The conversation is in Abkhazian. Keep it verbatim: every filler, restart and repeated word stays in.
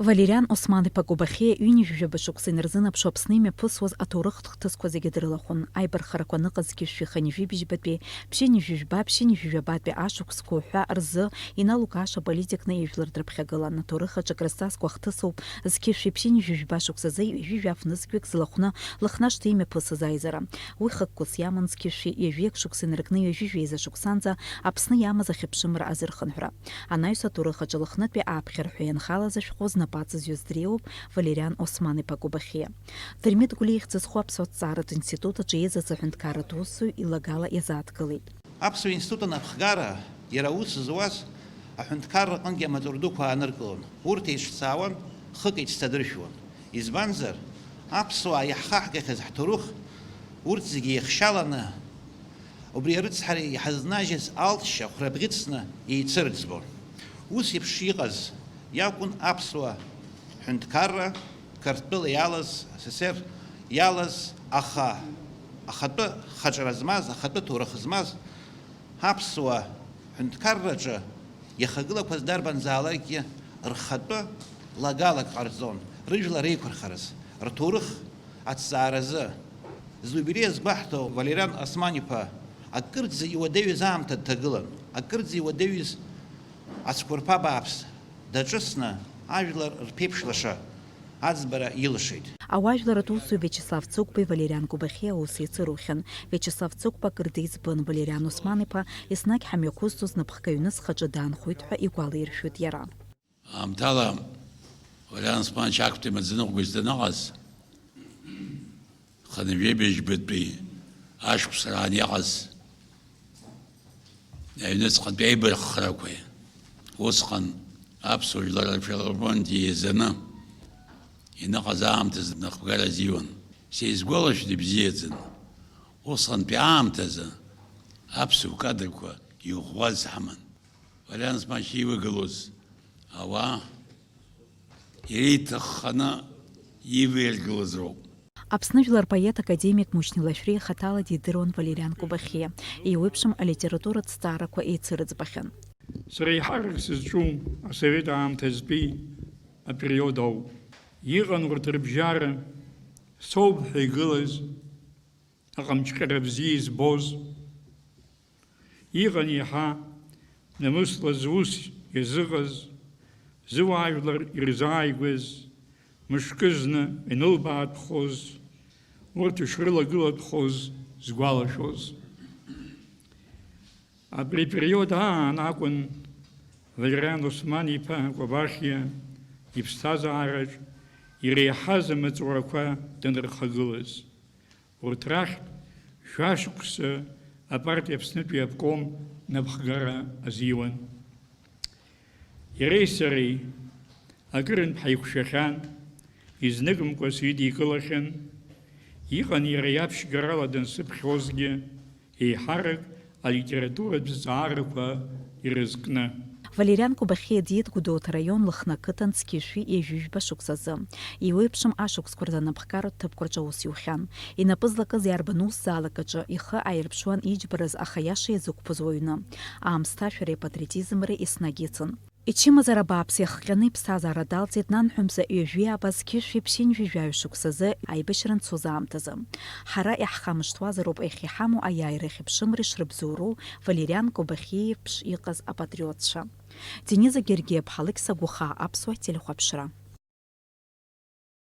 Валериан Осман-иԥа Кобахьиа ҩынҩажәижәаба шықәса инарзынаԥшуа Аԥсны имҩаԥысуаз аҭоурыхтә хҭысқәа зегьы дрылахәын. Аибархарақәа аныҟаз зқьи жәшәи хынҩажәи бжьбатәи, ԥшьынҩажәи жәба, ԥшьынҩажәи жәабатәи ашықәсқәа уҳәа рзы иналукааша политикны ижәлар дрыԥхьагылан. Аҭоурых аҿы акрызҵазкуа ахҭысоуп зқьи жәшәи ԥшьынҩажәи жәба шықәсазы ҩажәи жәаф нызқьҩык зылахәны Лыхнашҭа имҩаԥысыз аизара. Уи хықәкыс иаман зқьи жәшәи ҩажәи акы шықәса инаркны ҩажәи жәеиза шықәсанӡа Аԥсны иамаз ахьыԥшымра азырхынҳәра. Анаҩс аҭоурых аҿы Лыхнытәи ааԥхьарҳәа ианхалаз ашәҟәы знапы аҵазҩыз дреиуоуп Валериан Осман-иԥа Кобахьиа. Дырмит Гәлиа ихьӡ зху аԥсуа ҭҵааратә институт аҿы ииаҵаз аҳәынҭқарратә усзуҩ илагала иазааҭгылеит. Аԥсуа институт анапхгара иара аус зуаз аҳәынҭқарра аҟынгьы амаҵура дуқәа ааныркылон. Урҭ еицәцаауан, хык еицҭадыршәуан. Избанзар, аԥсуаа иаҳхаҳгахьаз ҳҭоурых урҭ зегьы еихшьаланы, убри арыцҳара иҳазнажьыз алҵшьа хәрабӷьыцны еицырӡбон. Ус еиԥш иҟаз иакәын аԥсуа ҳәынҭқарра, Қырҭтәыла иалаз, СССР иалаз, аха ахатәы хаҿра змаз, ахатәы ҭоурых змаз аԥсуа ҳәынҭқарраҿы иахагылақәаз дарбанзаалакгьы рхатәы лагалак ҟарҵон, рыжәлар реиқәырхараз, рҭоурых аҭҵааразы. Зиубилеи азгәаҳҭо Валериан Осман-иԥа акырӡа иуадаҩыз аамҭа дҭагылан, акырӡа иуадаҩыз ацәқәырԥа бааԥс даҿысны ажәлар рԥеиԥш лаша аӡбара илшеит. Ауаажәларратә усзуҩ Виачеслав Цыгәбеи Валериан Кобахьиа аус еицырухьан. Виачеслав Цыгәба акыр деиҵбын, Валериан Осман-иԥа еснагь ҳамҩақәызҵоз напхгаҩны схаҿы даанхоит ҳәа игәалаиршәоит иара. Аамҭала Валериан Османович актәи амаӡаныҟәгаҩыс даныҟаз, хынҩажәи быжьбатәи ашықәс раан иҟаз аҩныҵҟатәи аибарххарақәеи, усҟан аԥсуа жәлар рфилармониатә еизаны иныҟаз аамҭазы напхгара азиуан. Сеизгәалашәоит ибзиаӡаны, усҟантәи аамҭазы аԥсуа кадрқәа иӷәӷәаз ҳаман. Валериан Османович иивагылоз ауаа иреиҭахханы иваиргылаз роуп. Аԥсны жәлар поет академик Мушьни Лашәриа хаҭала дидыруан Валериан Кобахьиа. Еиуеиԥшым алитературатә ҭҵаарақәа еицырыӡбахьан. Сара еиҳарак сызҿу асовет аамҭазтәи апериод ауп. Иҟан урҭ рыбжьара, соуп ҳәа игылаз, аҟамчҟьара бзиа избоз. Иҟан иаҳа намысла зус иазыҟаз, зыуаажәлар ирзааигәаз, мышкызны инылбаатәхоз, урҭ ишрылагылатәхоз згәалашәоз. Абри апериод аан акәын Валериан Осман-иԥа Кобахьиа иԥсҭазаараҿ иреиҳаз амаҵурақәа данырхагылаз. Урҭ рахьтә жәашықәса апартиа Аԥснытәи аобком напхгара азиуан. Иареи сареи акырынтә ҳаиқәшәахьан, изныкымкәа сидикылахьан, иҟан иара иаԥшьгарала дансыԥхьозгьы, еиҳарак алитературатә зҵаарақәа ирызкны. Валериан Кобахьиа диит Гәдоуҭа раион Лыхны ақыҭан зқьи жәшәи ҩажәи жәба шықәсазы. Еиуеиԥшым ашықәсқәа рзы анапхгаратә ҭыԥқәа рҿы аус иухьан. Инапы злакыз иарбан усзаалак аҿы ихы аирԥшуан иџьбараз, аха аиаша иазықәԥоз уаҩны. Аамсҭашәареи апатриотизмреи еснагь ицын. Ичымазара бааԥс иахҟьаны иԥсҭазаара далҵит нанҳәа мза ҩажәи ааба зқьи жәшәи ԥшьынҩажәи жәаҩа шықәсазы аибашьра анцоз аамҭазы. Ҳара иаҳхамышҭуазароуп иахьа иҳамоу аиааира ахьыԥшымреи шрыбзоуроу Валериан Кобахьиеиԥш иҟаз апатриотцәа. Дениза Гергиаԥҳа, Алықьса Гәыхаа, Аԥсуа телехәаԥшра.